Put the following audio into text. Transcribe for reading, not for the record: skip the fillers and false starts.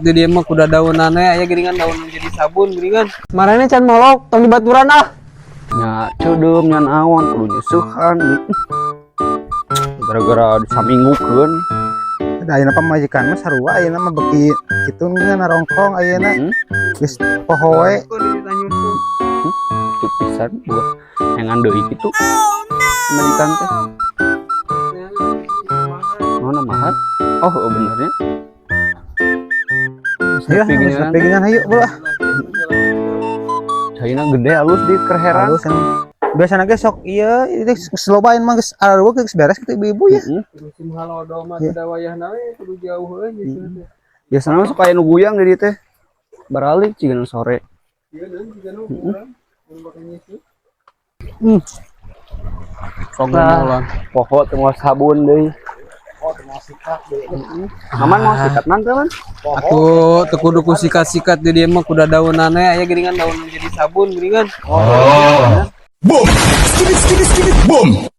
Di dieu mah kuda daunan we aya geuningan, daun jadi sabun geuningan. Marane can molok, tong dibaturan ah. Nya ceudeum nya naon kudu nyeusehan. Gara-gara disaminggukeun. Da ayeuna pamajikan mah sarua, ayeuna mah beuki kitu nya narongkong ayeuna. Geus poho we. Itu pisan buah yang deui kitu. Pamajikan teh. Mana mahal? Oh, oh benernya. Ayo, geus nepi geuningan, hayu beulah. Caina gede halus di kerheran. Halus emang. Biasana ge sok ieu itu geus lobain mah, geus areueuh geus beres kitu ibu-ibu ya. Heeh. Musim halodo mah teu wayahna we, kudu jauh euy nyeuseun teh. Biasana mah sok aya nu guyang di dieu teh. Baralik ciga sore. Ieu naon jiga nu urang mun bakal nyeuseun. Sok gemolan. Poho teu mau sabun deui. Oh, teu mau sikat deui. Aman mau sikat man teh man? Atuh teu kudu ku sikat-sikat, di dieu mah kuda daunan we aya geuningan, daun jadi sabun geuningan. Oh.